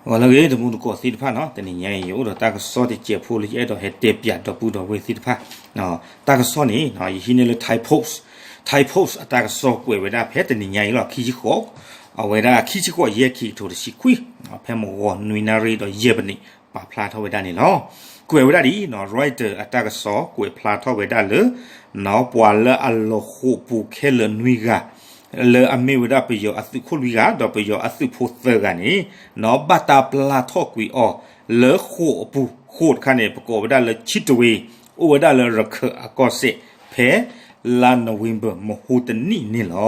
ဂီၤလၢအဂ့ၤ တံၤသကိးသ့ၣ်တဖၣ်နီၤ, တနံၤညါအံၤ ယအိၣ်ဒီးတၢ်ကစီၣ်တစဲးဖိလၢယအဲၣ်ဒိးဟဲတဲပၠးဒီပုၢ်ဒီဝဲၢ်သ့ၣ်တဖၣ်. တၢ်ကစီၣ်န့ၣ် ယဟံးန့ၢ်လၢ Thai Post, Thai Post အတၢ်ကစီၣ်ကွဲးဝဲဒၣ်ဖဲတနံၤညါအံၤလီၤ ခံဆံဃိး, အဝဲဒၣ်ခံဆံဃိး ယဲၢ် ခံကထိတဆံခွံ, ဖဲမုၢ်ဂီၤနွံနၣ်ရံၣ်ဒီးယဲၢ်မံးနံး ပာ်ဖျါထီၣ်ဝဲဒၣ်န့ၣ်လီၤ. ကွဲးဝဲဒၣ်ဒ်အံၤနီၤ Reuters အတၢ်ကစီၣ်ကွဲးဖျါထီၣ်ဝဲဒၣ်လၢ ပှၤလၢအလီၤဃိာ်ပူၤခဲလၢာ်နွံဂၤ လၢအမ့ၢ်ဝဲဒၣ်ပယီၤအသုးခိၣ်လွံၢ်ဂၤ ဒီးပယီၤအသုးဖိသၢဂၤန့ၣ် ဘၣ်တၢ်ပျၢ်ထီၣ်ကွံာ်အီၤ လၢဃိာ်အပူၤ, ဃိာ်တခါန့ၣ် ပကိးဝဲဒၣ်လၢ ချစ်တဝေ အိၣ်ဝဲဒၣ်လၢရခၢၣ်အကီၢ်စဲၣ် ဖဲလါ November မဟိတနံၣ်န့ၣ်လီ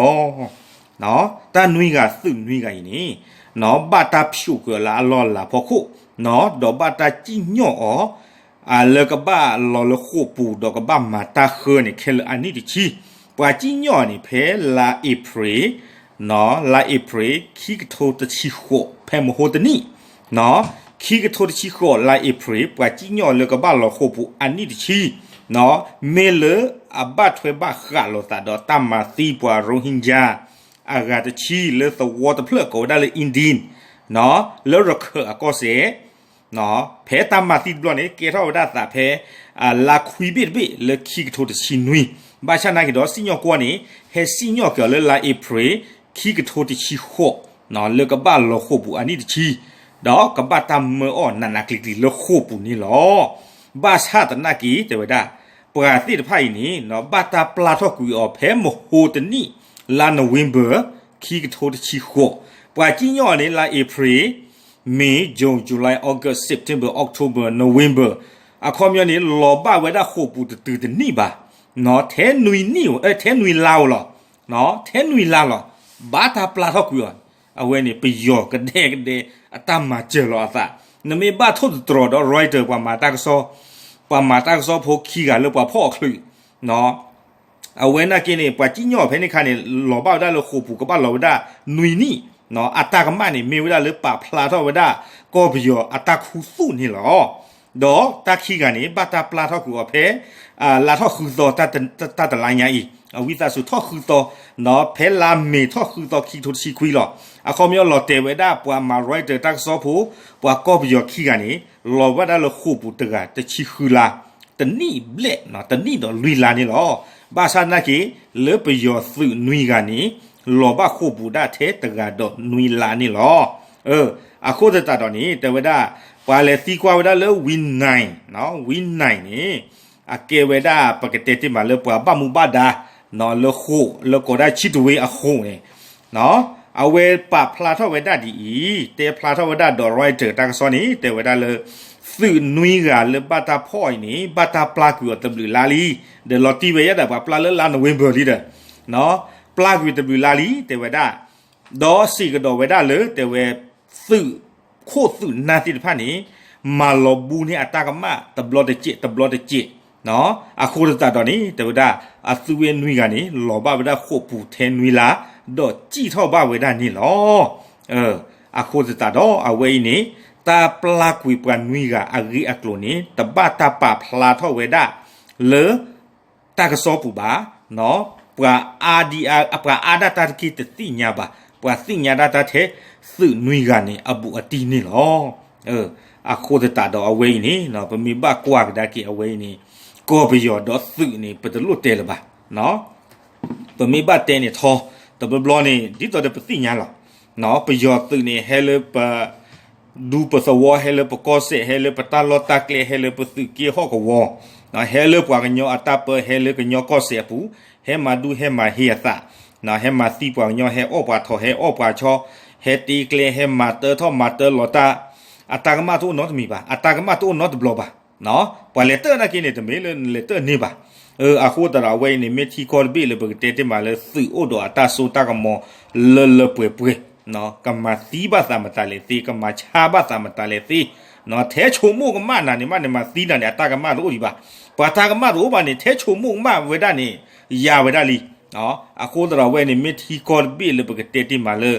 ၤ. တၢ်နွံဂၤသုးနွံဂၤအံၤန့ၣ် ဘၣ်တၢ်ဖျိးကွံာ်အီၤလၢအလီၢ်အလၤဖီခိၣ်, ဒီးဘၣ်တၢ်စံၣ်ညီၣ်အီၤ လၢကဘၣ်လီၤလၢဃိာ်ပူၤ ဒီးကဘၣ်မၤတၢ်ဃၢန့ၣ် ခဲလၢာ်အနံၣ်တဆံ, ပှၤစံၣ်ညီၣ်အီၤန့ၣ် ဖဲလါအ့ဖြ့ၣ်, လါအ့ဖြ့ၣ် ခံကထိတဆံဃိး ဖဲမဟိတနံၣ်, ခံကထိတဆံဃိး လါအ့ဖြ့ၣ် ပှၤစံၣ်ညီၣ်လၢကဘၣ်လီၤဃိာ်ပူၤအနံၣ်တဆံ, မ့ၢ်လၢအဘၣ်ထွဲဘၣ်ဃးလိာ်သးဒီးတၢ်မၤသံပှၤ Rohingya အဂၤတဆံ လၢသဝီတဖျၢၣ်ကိးဝဲဒၣ်လၢ Indin လၢရခၢၣ်အကီၢ်စဲၣ် ဖဲတၢ်မၤသံတဘျီန့ၣ် ကဲထီၣ်ဝဲဒၣ်သးဖဲ လါခွံဘ့ၣ်တဘ့ၣ်လၢခံကထိတဆံနွံ, ဘၣ်ဆၣ်နာ်က့ၤဒီးစံၣ်ညီၣ်ကွီၢ်န့ၣ် ဟဲစံၣ်ညီၣ်က့ၤအီၤလၢလါအ့ဖြ့ၣ် ခံကထိတဆံဃိး လၢကဘၣ်လီၤဃိာ်ပူၤအနံၣ်တဆံ, ဒီးကဘၣ်တၢ်မၢအီၤနးနးကျံၤကျံၤလၢဃိာ်ပူၤန့ၣ်လီၤ. ဘၣ်ဆၣ်သနာ်က့ၤ တဲဝဲဒၣ် ပှၤသ့ၣ်တဖၣ်အံၤန့ၣ် ဘၣ်တၢ်ပျၢ်ထီၣ်ကွံာ်အီၤဖဲမဟိတနံၣ် လါ November ခံကထိတဆံဃိး, ပှၤစံၣ်ညီၣ်အီၤန့ၣ် လါအ့ဖြ့ၣ် May, June, July, August, September, October, November အခီပညီန့ၣ် လီၤဘၣ်ဝဲဒၣ်ဃိာ်ပူၤတတုၤတနံၣ်ဘၣ်, ထဲနွံနံၣ်, ထဲနွံလါဧိၤလီၤ, ထဲနွံလါလီၤ, ဘၣ်တၢ်ပျၢ်ထီၣ်ကွံာ်အီၤ, အဝဲန့ၣ် ပယီၤကဒဲကဒဲ အတၢ်မၤစၢၤလီၤအသး, နမ့ၢ်ဘၣ်ထိၣ်သတြီၤဒီး Reuters ပှၤမၤတၢ်ကစီၣ်, ပှၤမၤတၢ်ကစီၣ်ဖိခံဂၤလၢပှၤဖီၣ်အီၤချုး အဝဲနာ်က့ၤန့ၣ် ပှၤစံၣ်ညီၣ်ဖဲန့ၣ်ခါန့ၣ် လီၤဘၣ်ဝဲဒၣ်လၢဃိာ်ပူၤကဘၣ်လီၤဝဲဒၣ်နွံနံၣ်, အတၢ်ကမၣ်န့ၣ် မ့ၢ်ဝဲဒၣ်လၢပာ်ဖျါထီၣ်ဝဲဒၣ် ကီၢ်ပယီၤအတၢ်ခူသူၣ်န့ၣ်လီၤ. ဒီးတၢ်ခံဂၤန့ၣ် ဘၣ်တၢ်ပျၢ်ထီၣ်ကွံာ်အီၤဖဲ လါထီၣ်ဃုသီ တၢ်တလါညါအံၤ အဝံသးစူၤထီၣ်ဃုသီ, ဖဲလါမ့ၤထီၣ်ဃုသီ ခံကထိတဆံခွံလီၤ. အခီပညီလီၤတဲာ်ဝဲဒၣ် ပှၤမၤ Reuters တၢ်ကစီၣ်ဖိ ပှၤကီၢ်ပယီၤခံဂၤန့ၣ် လီၤဘၣ်ဒၣ်လၢဃိာ်ပူၤတဂၤတဆံဃုလါ တနံၣ်ဘျဲၣ်, တနံၣ်ဒီးလွံၢ်လါန့ၣ်လီၤ. ဘၣ်ဆၣ်သနာ်က့ၤ လၢပယီၤသုးနွံဂၤန့ၣ် လီၤဘၣ်ဃိာ်ပူၤဒၣ်ထဲတဂၤဒီးနွံလါန့ၣ်လီၤ. အဃိသတးဒီးန့ၣ် တဲဝဲဒၣ် ပှၤလဲၤသံကွၢ်ဝဲဒၣ်လၢ ဝံနၢၣ်, ဝံနၢၣ်န့ၣ် အကဲဝဲဒၣ် ပကတဲတ့ၢ်မးလၢပှၤဘၣ်မူဘၣ်ဒါ လၢဃိာ် လၢကိးဒၣ် ချစ်တဝေ အဃိာ်န့ၣ် အဝဲပာ်ဖျါထီၣ်ဝဲဒၣ်ဒ်အံၤ, တဲဖျါထီၣ်ဝဲဒၣ်ဒီး Reuters တၢ်ကစီၣ်န့ၣ် တဲဝဲဒၣ်လၢ သုးနွံဂၤလၢဘၣ်တၢ်ဖီၣ်အံၤန့ၣ် ဘၣ်တၢ်ပျၢ်ကွံာ်အီၤတဘျုးလါလံ, ဒီးလီၤတံၢ်ဝဲယဲဒၣ် ပှၤပျၢ်လၢလါ November လံဒီး ပျၢ်ကွံာ်တဘျုးလါလံ တဲဝဲဒၣ်, ဒီးစံးကဒီးဝဲဒၣ်လၢ တဲဝဲ သုးခိၣ်သုးနၢ်သ့ၣ်တဖၣ်န့ၣ် မၤလီၤဘှံးန့ၢ်အတၢ်ကမၣ်တဘျီတစဲး တဘျီတစဲး, အဃိသတးဒီးန့ၣ် တဲဝဲဒၣ် အသုးဝဲနွံဂၤန့ၣ် လီၤဘၣ်ဝဲဒၣ်ဃိာ်ပူၤထဲနွံလါ ဒီးစံၣ်ထီၣ်ဘၣ်ဝဲဒၣ်န့ၣ်လီၤ. အဃိသတးဒီးအဝဲအံၤန့ၣ် တၢ်ပျၢ်ကွံာ်ပှၤနွံဂၤအဂ့ၢ်အကျိၤန့ၣ် တဘၣ်တၢ်ပာ်ဖျါထီၣ်ဝဲဒၣ်လၢ တၢ်ကစီၣ်ပူၤဘၣ်, ပှၤအါဒံအါ, ပှၤအါဒၣ်တၢ်တက့ၢ်တသ့ၣ်ညါဘၣ်, ပှၤသ့ၣ်ညါဒၣ်တၢ်ထဲသုးနွံဂၤန့ၣ် အဘူးအတံၢ်န့ၣ်လီၤ. အဃိသတးဒီးအဝဲအံၤန့ၣ် ပမ့ၢ်ဘၣ်ကွၢ်ကဒါက့ၤအဝဲအံၤန့ၣ် ကီၢ်ပယီၤဒီးသုးန့ၣ် ပတလိၣ်တဲလၢၤဘၣ်. ပမ့ၢ်ဘၣ်တဲန့ၣ်ထီ, တဘျီဘျီန့ၣ် ဒ်သိးဒီးပသ့ၣ်ညါလီၤ. ပယီၤသုးန့ၣ် ဟဲလၢပ ဒူပသဝီ ဟဲလၢပကီၢ်စဲၣ် ဟဲလၢပတၢ်လီၢ်တၢ်ကျဲ ဟဲလၢပသုးက့ဟီၣ်ကဝီၤ, ဟဲလၢပှၤကညီအတၢ်ပၢ ဟဲလၢကညီကီၢ်စဲၣ်အပူၤ, ဟဲမၤဒူဟဲမၤဟ့အသး, ဟဲမၤသံပှၤကညီ ဟဲအီၣ်ပှၤထီၣ် ဟဲအီၣ်ပှၤဆီ, ဟဲတ့ကျဲ ဟဲမၤတၢထီၣ်မၤတၢလီၤတၢ်, အတၢ်ကမၣ်တအိၣ်နီတမံၤဘၣ်, အတၢ်ကမၣ်တအိၣ်နီတဘျီဘၣ်. ပှၤလဲၤတၢၢ်နာ်က့န့ၣ် တမ့ၢ်လၢနလဲၤတၢၢ်န့ၢ်ဘၣ်. အဃိသတးဒီးအဝဲအံၤန့ၣ် မ့ၢ်ထံကီၢ်တဘ့ၣ်လၢပကတဲတ့ၢ်မးလၢသုးအိၣ်ဒီးအတၢ်စိတၢ်ကမီၤလၢလၢပှဲၤပှဲၤ, ကမၤသံဘၣ်သးမတၤလဲၣ်သ့, ကမၤဆါဘၣ်သးမတၤလဲၣ်သ့, ထဲဆိကမိၣ်ကမၣ်နၤန့ၣ်မးန့ၣ် မၤသံနၤန့ၣ် အတၢ်ကမၣ်တအိၣ်ဒံးဘၣ်. ပှၤတၢ်ကမၣ်တအိၣ်ဘၣ်န့ၣ် ထဲဆိကမိၣ်ကမၣ်ဝဲဒၣ်န့ၣ် ယၤဝဲဒၣ်လံ. အဃိသတးဒီးအဝဲန့ၣ် မ့ၢ်ထံကီၢ်တဘ့ၣ်လၢပကတဲတ့ၢ်မးလၢ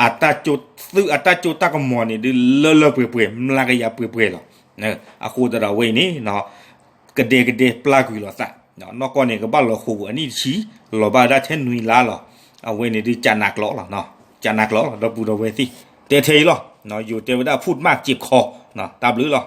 အတၢ်ကၠိ, သုးအတၢ်စိတၢ်ကမီၤန့ၣ် ဒုးလၢလၢပှဲၤပှဲၤ မျးကယၤပှဲၤပှဲၤလီၤ. အဃိသတးဒီးအဝဲအံၤန့ၣ် ကဒဲကဒဲပျၢ်ကွံာ်လိာ်သး, နီၢ်ကီၢ်န့ၣ် ကဘၣ်လီၤဃိာ်ပူၤအနံၣ်တဆံ, လီၤဘၣ်ဝဲဒၣ်ထဲနွံလါလီၤ. အဝဲန့ၣ်ဒုးကနးကျိးလီၤ, ကနးကျိးလီၤ ဒီပုၢ်ဒီဝဲၢ်သ့ၣ်, တဲထဲအံၤလီၤ. ယိၤတဲဝဲဒၣ် พูดมากเจ็บคอ တၢ်ဘျုးလီၤ.